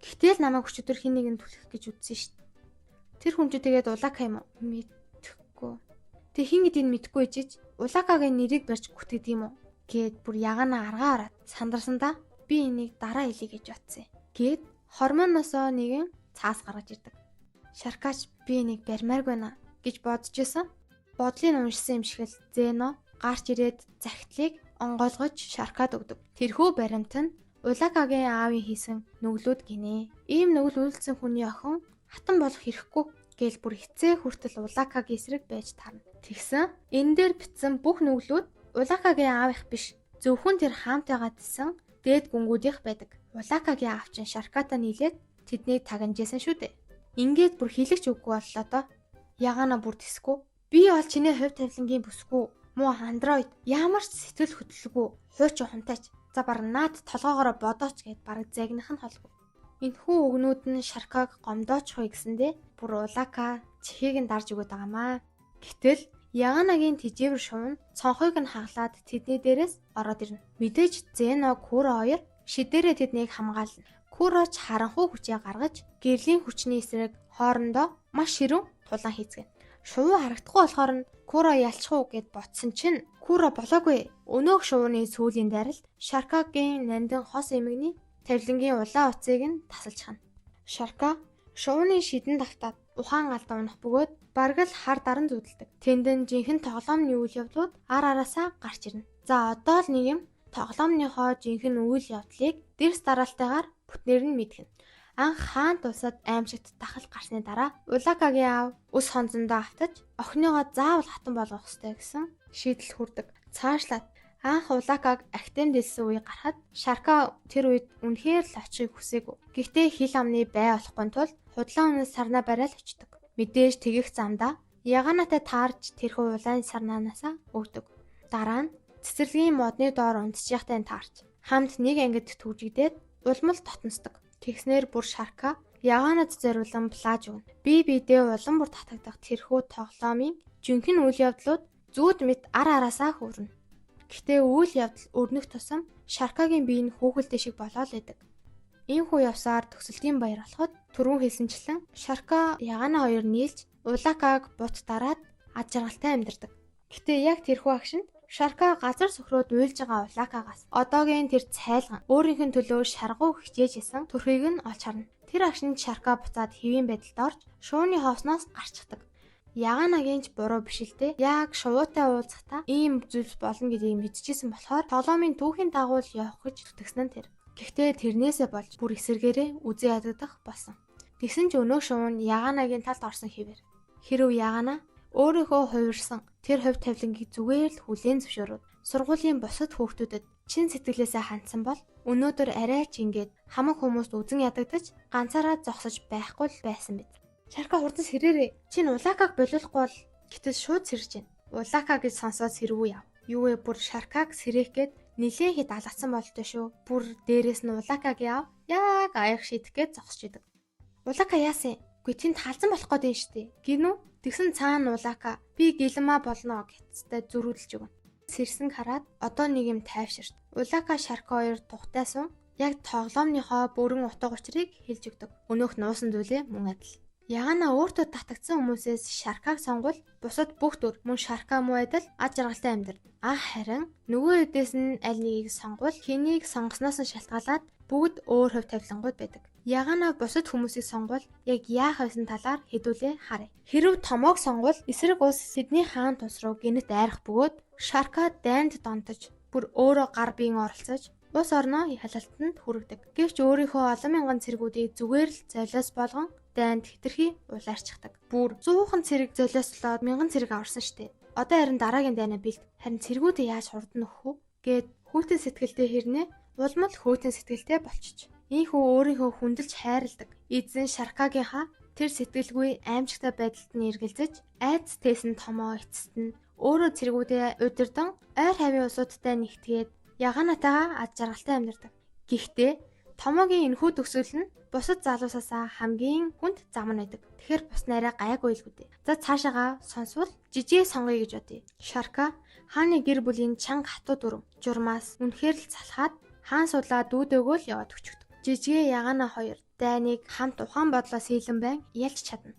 Гэхдээ л намайг өчигдөр хин нэгэн түлхэх гэж үзсэн шүү дээ. Тэр хүн чи тэгээд Улака юм уу? Мэдхгүй. Тэг хин гэдгийг мэдэхгүй ижиж Улакагийн нэрийг барьж гүтгэдэг юм уу? Гэт бүр ягана аргаа ороод сандарсандаа би энийг дараа хэлье гэж бодсон. Гэт хормоноосоо нэгэн цаас гаргаж ирдэг. Шаркач би энийг барьмааргүй наа гэж бодож исэн. Бодлыг уншсан юм шиг л Зено гарч ирээд захидлыг онгойлгож Шаркад өгдөг. Тэрхүү баримт нь Улакагийн аавын хийсэн нүглүүд гинэ. Ийм нүгэл үйлдсэн хүний охин хатан болох хэрэггүй гээл бүр хизээ хүртэл Улакагийн эсрэг байж таарна. Тэгсэн энэ дээр бичсэн бүх нүглүүд Улакагийн аавынх биш. Зөвхөн тэр хаамтайгаа тисэн дээд гүнгүүдийнх байдаг. Улакагийн аав чинь Шарката нийлээд тэднийг тагнажсэн шүү дээ. Ингээд бүр хилэгч үггүй боллоо доо. Ягана бүр тэсгүй. Би бол чиний хувь тавилангийн бүсгүй. Муу андроид ямар ч сэтгэл хөдлөлгүй хуучин хунтайч. За баг наад толгоогоороо бодооч гэд бараг загнах нь холгүй. Энэхүү өгнүүд нь Шаркаг гомдоочих вэ гэсэндээ бүр Улака чихийг нь дарж өгöd байгаамаа. Гэтэл Яганагийн тэжээвэр шувн цонхыг нь хаглаад тэдний дээрээс ороод ирнэ. Мэдээж Зено Куро хоёр шидээрээ тэднийг хамгаална. Куро ч харанхуй хүчээ гаргаж гэрлийн хүчний эсрэг хоорондоо маш ширүүн тулаан хийцгэнэ. Шувуу харагдахгүй болохоор нь Куро ялчих уу гэд ботсон чинь Куро болоогүй. Өнөөх шувууны сүүлийн дайралт Шаркагийн нандин хос эмэгний тавилангийн улаан утсыг нь тасалчихна. Шарка шувууны шидэн давтаад ухаан алдаа унах бөгөөд бараг л хар даран зүүдэлдэг. Тэнд нь жинхэнэ тоглоомны үйл явдлууд ар араасаа гарч ирнэ. За одоо л нэг юм тоглоомныхоо жинхэнэ үйл явдлыг дэрс дараалтайгаар бүтнээр нь мэдгэнэ. Анх хаан тулсад аимшигт дахал гарсны дараа Улакагийн аав ус хонзондоо автаж охиныгоо заавал хатан болгох ёстой гэсэн шийдэл хүрдэг. Цаашлаад анх Улакаг актем дэлсэн үе гарахад Шарка тэр үед үнэхээр л очихыг хүсээгүй. Гэхдээ хил амны бай болохгүй тул худлаа үнэс сарнаа барайл очдог. Мэдээж тэгэх замдаа Яганатай таарч тэрхүү улаан сарнаанаасаа өгдөг. Дараа нь цэцэрлэгийн модны доор унтчихтай таарч хамт нэг ангид түгжигдээд улмал дотносдог. Тэгснээр бүр Шарка Яганад зориулан плаж өгнө. Би бидээ улам бүр татагдах тэрхүү тоглоомын жинхэнэ үйл явдлууд зүүд мэт ар араасаа хөөрнө. Гэхдээ үйл явдал өрнөх тусам Шаркагийн бие нь хүүхэлдэй шиг болоо л байдаг. Иймхүү явсаар төгсөлтийн баяр болоход түрүүн хэлсэнчлэн Шарка Ягана хоёр нийлж Улакаг бут дараад ад жаргалтай амьдардаг. Гэтэ яг тэрхүү агшинд Шарка газар сөхрөөд уйлж байгаа Улакагаас одоогийн тэр цайлган өөрийнх нь төлөө шаргуу хичээж исэн төрхийг нь олж харна. Тэр агшинд Шарка буцаад хэвийн байдалд орж шууны хоосноос гарчдаг. Яганагийн ч буруу биш л дээ. Яг шувуутай уулзахдаа ийм зүйлс болно гэдгийг мэдчихсэн болохоор тоглоомын түүхийн дагуу л явах гэж зүтгэсэн нь тэр. Гэхдээ тэрнээсээ болж бүр эсэргээрээ үзэн ядагдах болсон. Тэгсэн ч өнөөх шувуу нь Яганагийн талд орсон хэвээр. Хэрв Ягана өөрийнхөө хувирсан тэр хувь тавилангийг зүгээр л хүлээн зөвшөөрөөд сургуулийн бусад хүүхдүүдэд чин сэтгэлээсээ хандсан бол өнөөдөр арай ч ингээд хамаг хүмүүст үзэн ядагдаж ганцаараа зогсож байхгүй л байсан биз. Шарка хурдан сэрээрээ. Чи Улакаг болиулахгүй бол гэтэл шууд сэрж байна. Улака гэж сонсоод сэрвүү яв. Юу вэ бүр Шаркаг сэрэх гээд нилээн хэд алгацсан болтой шүү. Бүр дээрээс нь Улакаг яв. Яг аяг шийдэх гээд зогсож идэг. Улака яасан? Үгүй тэнд халзан болох гээд юм штэ. Гинүү? Тэгсэн цаана Улака би гэлмаа болно гэдтэй зөрүүлж өгнө. Сэрсэн хараад одоо нэг юм тайвширт. Улака Шарка хоёр тухтай сун яг тоглоомныхоо бүрэн утга учирыг хэлж өгдөг. Өнөөх нуусан зүйлээ мөн адил. Ягана өөртөө татагдсан хүмүүсээс Шаркаг сонгвол бусад бүх дүр мөн Шарка муу адил ад жаргалтай амьдарна. А харин нөгөө хэдээс нь аль нэгийг сонгвол хэнийг сонгосноос нь шалтгаалаад бүгд өөр хувь тавилангууд байдаг. Ягана бусад хүмүүсийг сонгвол яг яах байсан талаар хэдүүлээ харъя. Хэрв Томоог сонгвол эсрэг улс Сидней хаан тус руу гэнэт айрах бөгөөд Шарка дайнд донтож бүр өөрөө гар биеийн оролцож улс орноо ялалтанд хүргэдэг. Гэвч өөрийнхөө олон мянган цэргүүдийг зүгээр л золиос болгон дайнд хэтэрхий улаарчихдаг. Бүр 100 цэрэг золиослоод 1000 цэрэг аварсан штэ. Одоо харин дараагийн дайнаа бэлт. Харин цэргүүдээ яаж хурдан өгөх үү гэд хүйтэн сэтгэлтэй хэрнээ улам л хүйтэн сэтгэлтэй болчих. Ийхүү өөрийнхөө хүндэлж хайрладаг. Эзэн Шаркагийнхаа тэр сэтгэлгүй аимшигтай байдалд нь эргэлзэж айдас тээсэн Томоо эцэст нь өөрөө цэргүүдээ удирдан ойр хавийн улсуудтай нэгтгээд Яганатайгаа аз жаргалтай амьдардаг. Гэхдээ Томоогийн энэхүү төгсгөл нь бусад залуусаасаа хамгийн хүнд зам нь байдаг. Тэгэхээр бус нарай гайгүй л гүдээ. За цаашаага сонсвол жижиг сонгоё гэж бодъё. Шарка хааны гэр бүлийн чанга хатуу дүрм журмаас үнэхээр л залхаад хаан судлаа дүүдөөгөө л яваад өчигдөг. Жижигэ Ягана хоёр дайныг хамт ухаан бодлоос хийлэн байн ялж чадна.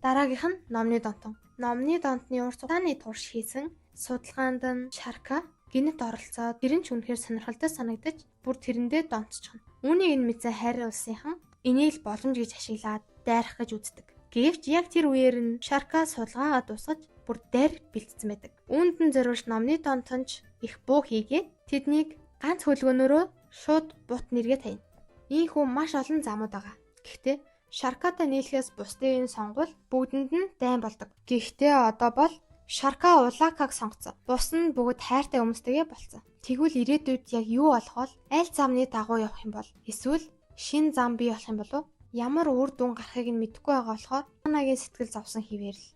Дараагийнх нь номны донтон. Номны донтны урт хугацааны турш хийсэн судалгаанд нь Шарка гэнэт оролцоод тэр нь ч үнэхээр сонирхолтой санагдаж бүр тэрэндээ донтчихно. Үүнийг нь мэдсэн хайр улсынхан энийг л боломж гэж ашиглаад дайрах гэж үздэг. Гэвч яг тэр үеэр нь Шарка судалгаагаа дуусгаж бүр дайр бэлтцсэн байдаг. Үүнд нь зориулж номны донтонч их буу хийгээд тэднийг ганц хөлгөөнөөрөө шууд бут нэргээ тавина. Ийхүү маш олон замууд байгаа. Гэхдээ Шаркатай нийлэхээс бусдыг нь сонгвол бүгдэнд нь дайн болдог. Гэхдээ одоо бол Шарка Улакаг сонгоцсон. Бус нь бүгд хайртай хүмүүстэйгээ болцсон. Тэгвэл ирээдүйд яг юу болох вэ? Аль замны дагуу явах юм бол эсвэл шин зам бий болох юм болов? Ямар үр дүн гарахыг нь мэдэхгүй байгаа болохоор Яганагийн сэтгэл зовсон хിവэр л.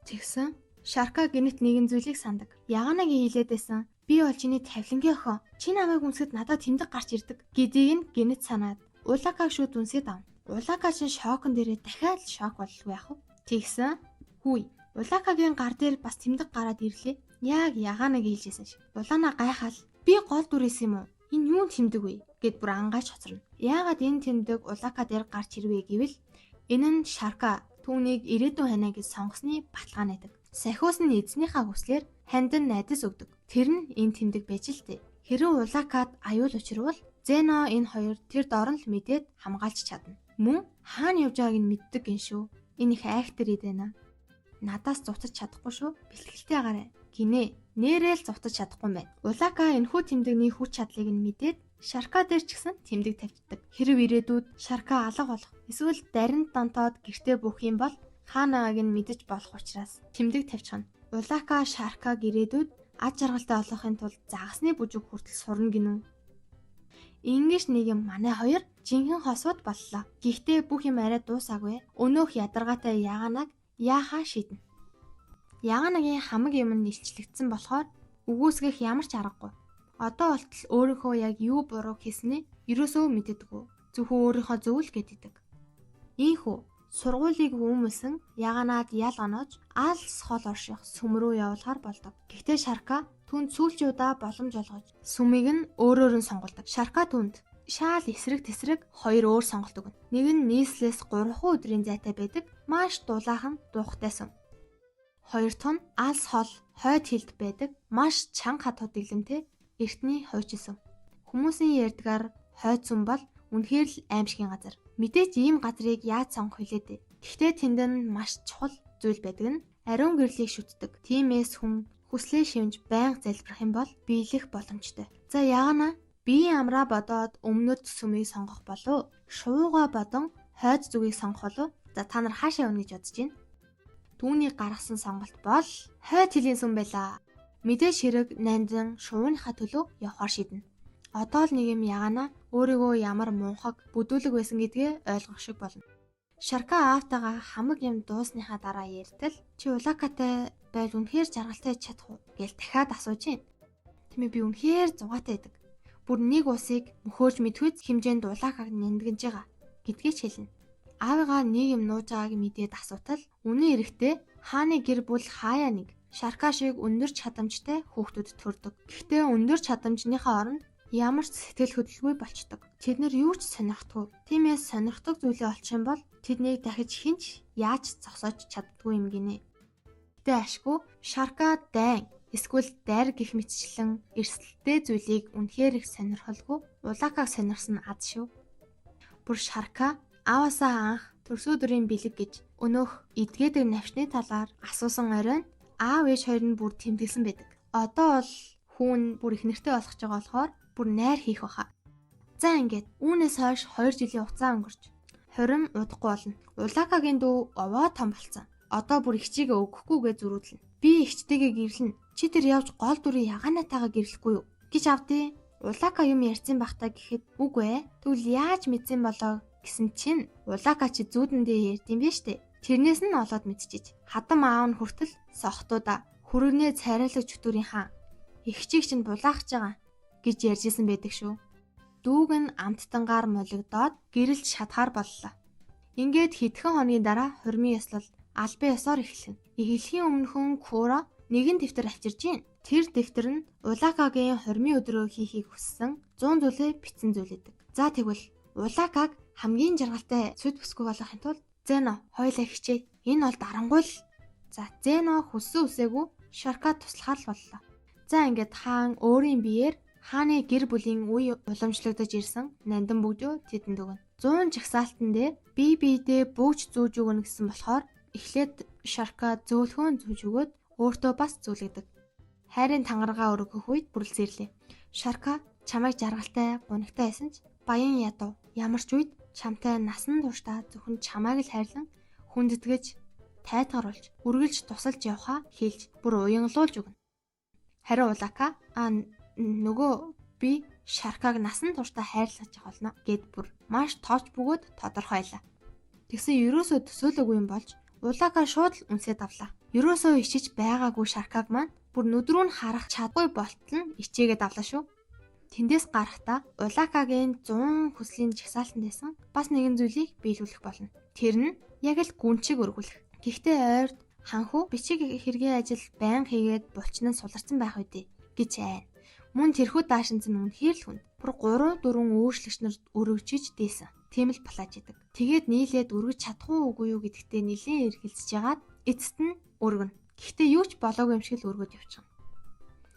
Тэгсэн Шарка гэнэт нэгэн зүйлийг сандаг. Яганагийн хилээд байсан би бол чиний тавлангийн охин. Чи намайг үнсэхэд надад тэмдэг гарч ирдэг гэдгийг нь гэнэт санаад Улакаг шүүд үнсээд авна. Улака чинь шокон дээрээ дахиад л шок боллоо яах вэ? Тэгсэн хүй Улакагийн гар дээр бас тэмдэг гараад ирлээ. Яг Яганаг хэлжсэн шиг. Улаана гайхаал би гол дүрээс юм уу? Энэ юун тэмдэг вэ? Гэд бүр ангайч хоцорно. Яагаад энэ тэмдэг Улака дээр гарч ирвэ гэвэл энэ нь Шарка түүнийг ирээдүйн ханаа гэж сонгосны баталгаа найдаг. Сахиус нь эзнийхээ хүслээр ханд нь найдас өгдөг. Тэр нь энэ тэмдэг байж л тээ. Хэрв Улакад аюул учирвал Зено энэ хоёр тэр доор нь л мэдээд хамгаалж чадна. Мөн хаана явж байгааг нь мэддэг гин шүү. Энэ их айхтар ид байна. Надаас зугтаж чадахгүй шүү. Бэлтгэлтэй агарай. Гинэ. Нээрээ л зугтаж чадахгүй юм байна. Улака энэхүү тэмдэгний хүч чадлыг нь мэдээд Шарка дээр ч гэсэн тэмдэг тавьчихдаг. Хэрв ирээдүйд Шарка алга болох эсвэл дарин донтоод гэртээ буух юм бол хаанааг нь мэдэж болох учраас тэмдэг тавьчихна. Улака Шаркаг ирээдүйд ад жаргалтай олохын тулд загасны бүжиг хүртэл сурна гинүү. Ингэж нэг юм манай хоёр жинхэнэ хосууд боллоо. Гэхдээ бүх юм арай дуусаагүй. Өнөөх ядаргаатай Яганаг яахаа шийднэ. Яганагийн хамаг юм нь илчлэгдсэн болохоор үгүйсгэх ямар ч аргагүй. Одоо болтол өөрийнхөө яг юу буруу хийснээ ерөөсөө мэддэггүй. Зөвхөн өөрийнхөө зөв л гэддэг. Ийхүү сургуулийг өмөлсөн Яганаад ял оноож алс хол орших сүм рүү явуулахар болдог. Гэхдээ Шарка түүнд сүүлчийн удаа боломж олгож сүмийг нь өөрөөр нь сонгуулдаг. Шарка түүнд шаал эсрэг тесрэг хоёр өөр сонголт өгнө. Нэг нь нийслэлээс 3 өдрийн зайтай байдаг маш дулаахан дуухтай сүм. Хоёр дахь нь алс хол хойд хилд байдаг маш чанга хатуу дэглэмтэй эртний хуучин сүм. Хүмүүсийн ярьдгаар хойд сүм бол үнэхээр л аимшигын газар. Мэдээж ийм газрыг яаж сонгох вүлээ дээ. Гэхдээ тэнд нь маш чухал зүйл байдаг нь ариун гэрлийг шүтдэг. Тиймээс хүн хүслээ шивж байнга залбирах юм бол биелэх боломжтой. За Ягана биеийн амраа бодоод өмнөд сүмийг сонгох болов? Шувууга бодон хойд зүгийг сонгох болов? За та нар хаашаа явна гэж бодож байна? Түүний гаргасан сонголт бол хойд хөлийн сүм байлаа. Мэдээж хэрэг нандин шувууныхаа төлөө явахар шийднэ. Одоо л нэг юм Ягана өөрийгөө ямар мунхаг бүдүүлэг байсан гэдгээ ойлгох шиг болно. Шарка аавтайгаа хамаг юм дуусныхаа дараа ярьтал чи Улакатай байл үнэхээр жаргалтай чадах уу гэж дахиад асууж юм. Тиймээ би үнэхээр зугаатай байдаг. Бүр нэг усыг мөхөөж мэдхүйц хэмжээнд Улакаг няндгаж байгаа гэдгийг ч хэлнэ. Аавыгаа нэг юм нууж байгааг мэдээд асуутал үнэн эрэхтэй хааны гэр бүл хаяа нэг Шарка шиг өндөр чадамжтай хүүхдүүд төрдөг. Гэхдээ өндөр чадамжныхаа оронд ямар ч сэтгэл хөдлөлгүй болчдөг. Тэд нар юу ч сонирхдаггүй. Тиймээс сонирхдаг зүйлээ олчих юм бол тэднийг дахиж хинч яаж зогсоож чаддгүй юм гинэ. Гэтэ ашгүй Шарка дайн эсвэл дайр гих мэтчлэн эрсдэлтэй зүйлийг үнэхээр их сонирхолгүй Улакаг сонирхсон ад шүү. Бүр Шарка ааваасаа анх төрсөн өдрийн бэлэг гэж өнөөх эдгээдэг навчны талаар асуусан оройн аав ээж хоёр нь бүр тэмдэглэсэн байдаг. Одоо бол хүүн бүр их нэртэй болох гэж байгаа болохоор бүр найр хийх баха. За ингээд үүнээс хойш 2 жилийн хугацаа өнгөрч хурим удахгүй болно. Улакагийн дүү овоо том болцсон. Одоо бүр эгчийгээ өгөхгүйгээ зөрүүдлэнэ. Би эгчтэйгээ гэрлэнэ. Чи тэр явж гол дүрийн ягаанатайгаа гэрлэхгүй юу гэж авдیں۔ Улака юм ярьсан бахта гэхэд үгүй ээ. Тэгвэл яаж мэдсэн болоо гэсэн чинь Улака чи зүүдэндээ ярьдсан биш үү? Тэрнээс нь олоод мэдчихэж. Хадам аав нь хүртэл сохтуудаа хүргэнээ цайруулах чөтгөрийн хаан эгчийг чинь булаах гэж байгаа гэж ярьж исэн байдаг шүү. Дүүг нь амттангаар молигдоод гэрэлж шатахаар боллоо. Ингээд хэдхэн хоногийн дараа хурмын ёслол албан ёсоор эхэлнэ. Эхлэхийн өмнөхөн Кура нэгэн дэвтэр авчирж гин. Тэр дэвтэр нь Улакагийн хурмын өдрөө хийхийг хүссэн 100 зүйлээ бичсэн зүйл гэдэг. За тэгвэл Улакаг хамгийн жаргалтай сүд бүсгүй болгохын тулд Зено хоёлаа хичээ. Энэ бол дарангуй л. За Зено хүссэн үсээгүй Шарка туслахаар л боллоо. За ингээд хаан өөрийн биеэр хааны гэр бүлийн үе уламжлагдаж ирсэн нандин бүгдөө тэдэнд өгнө. 100 жагсаалтан дээр бие биедээ бууж зүүж өгнө гэсэн болохоор эхлээд Шарка зөөлхөн зүүж өгөөд өөртөө бас зүүлэгдэг. Хайрын тангараа өргөх үед бүрлзэрлээ. Шарка чамайг жаргалтай, гунигтай байсан ч баян ядуу ямар ч үед чамтай насан туршдаа зөвхөн чамайг л хайрлан хүндэтгэж тайтгаруулж үргэлж тусалж явхаа хэлж бүр уянгалуулж өгнө. Харин Улака нөгөө би Шаркаг насан туршдаа хайрлаж явах болно гэд бүр маш тооч бөгөөд тодорхойлоо. Тэгсэн ерөөсөө төсөөлөөгүй юм болж Улака шууд л үнсээд авлаа. Ерөөсөө ичиж байгаагүй Шаркаг маань бүр нүд рүү нь харах чадгүй болтол нь ичээгээд авлаа шүү. Тэндээс гарахдаа Улакагийн 100 хүслийн жагсаалтанд байсан бас нэгэн зүйлийг биелүүлэх болно. Тэр нь яг л гүнчиг өргүүлэх. Гэхдээ ойрд ханхүү бичиг хэргийн ажил байнга хийгээд булчин нь суларсан байх үдээ гэж айн. Мөн тэрхүү даашинз нь үнэхээр л хүнд. Бүр 3 4 өөрчлөгч нар өргөжиж дээсэн. Тийм л плаж идэг. Тэгээд нийлээд өргөж чадах уу үгүй юу гэдэгтээ нилээн эргэлзэж ягаад эцэст нь өргөнө. Гэхдээ юу ч болоогүй юм шиг л өргөд явчихна.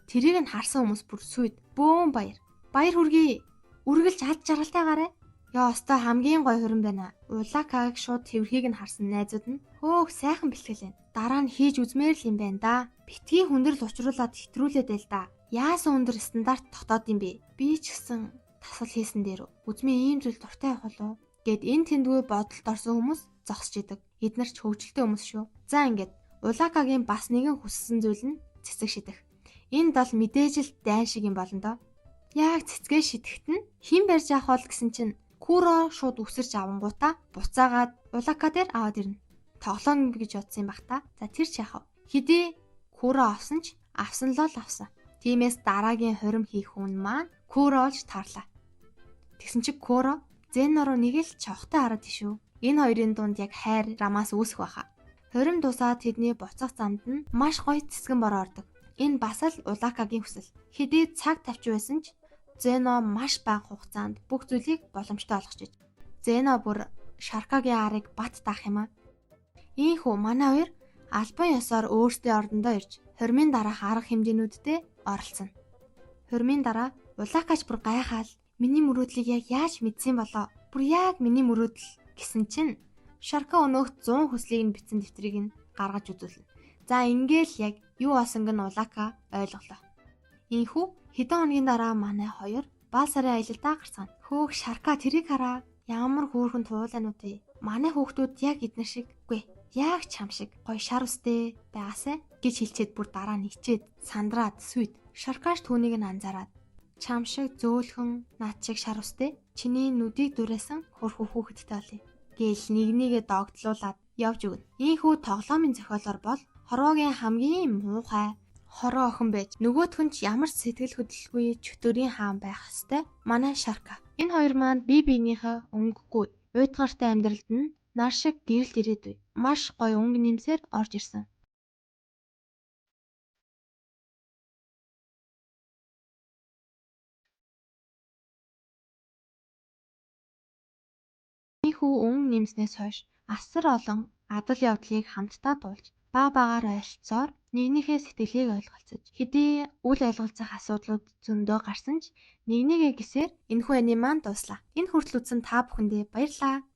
Тэрийг нь харсан хүмүүс бүр сүйд бөөн баяр. Баяр хүргэе. Үргэлж ад жаргалтай гараа. Яа, өстой хамгийн гоё хөрөн байна. Улакаг шууд тэрхийг нь харсан найзууд нь хөөх сайхан бэлтгэл байна. Дараа нь хийж үзмээр л юм байна да. Битгий хүндрэл учруулад хэтрүүлээд байл да. Яасан өндөр стандарт тогтоод юм бэ? Би ч гэсэн тасал хийсэн дээр үзмээ ийм зүйл дуртай байх болов гэд энэ тэндгүй бодолд орсон хүмүүс зогсож идэг. Эднэр ч хөгжилтэй хүмүүс шүү. За ингээд Улакагийн бас нэгэн хүссэн зүйл нь цэцэг шидэх. Энэ бол мэдээж л дайн шиг юм болно доо. Яг цэцгээ шидэхт нь хэн барьж авах бол гэсэн чинь Куро шууд үсэрч авангуудаа буцаагаад Улака дээр аваад ирнэ. Тоглоом гэж бодсон юм бах та. За тэр ч яах вэ? Хэдий Куро авсан ч авсан л авсан. Тиймээс дараагийн хорим хийх хүн маань Куро олж таарлаа. Тэгсэн чи Куро Зено руу нэг л чавхтай хараад тийшүү. Энэ хоёрын дунд яг хайр романс үүсэх байхаа. Хорим дусаа тэдний буцах замд нь маш гоё цэцгэн бороо ордог. Энэ бас л Улакагийн хүсэл. Хэдий цаг тавч байсан ч Зено маш бага хугацаанд бүх зүйлийг боломжтой болгож. Зено бүр Шаркагийн арыг бат даах юм аа. Ийхүү манай хоёр албан ёсоор өөрсдийн ордондоо ирж хормын дараах арга хэмжээнүүдтэй оролцсон. Хормын дараа Улакач бүр гайхаал миний мөрөөдлийг яг яаж мэдсэн болоо? Бүр яг миний мөрөөдөл гэсэн чинь Шарка өнөөх 100 хүслийг нь бичсэн дэвтрийг нь гаргаж үзүүлнэ. За ингээл яг юу болсонг нь Улака ойлголоо. Ийхүү хэдэн хоногийн дараа манай хоёр бал сарын аялалдаа гарцгаана. Хөөх Шарка тэрийг хараа ямар хөөрхөн туулайнууд вэ? Манай хүүхдүүд яг эднэр шиг үгүй яг чам шиг гоё шар үстэй байгаасай гэж хэлчихэд бүр дараа нь ичээд сандраад сүйд Шаркаш түүнийг нь анзаараад чам шиг зөөлхөн над шиг шар үстэй чиний нүдийг дүрээсэн хөрхөө хүүхэдтэй болъё гээл нэг нэгэ догтлуулад явж өгнө. Ийхүү тоглоомын зохиолоор бол хорвоогийн хамгийн муухай хороо охин байж нөгөөх нь ч ямар ч сэтгэл хөдлөлгүй чөтгөрийн хаан байх ёстой манай Шарка. Энэ хоёр маань бие биенийхээ өнгөгүй уйдгартай амьдралд нь нар шиг гэрэлт ирээдүй маш гоё өнгө нэмсээр орж ирсэн. Ийхүү өнгө нэмснээс хойш асар олон адал явдлыг хамтдаа туулж Баг багаар ойлцсоор нэгнийхээ сэтгэлийг ойлголцож, хэдий үл ойлголцох асуудлууд зөндөө гарсан ч нэг нэгээ гэсээр энэхүү аниме маань дууслаа. Энэ хүртэл үзсэн та бүхэндээ баярлалаа.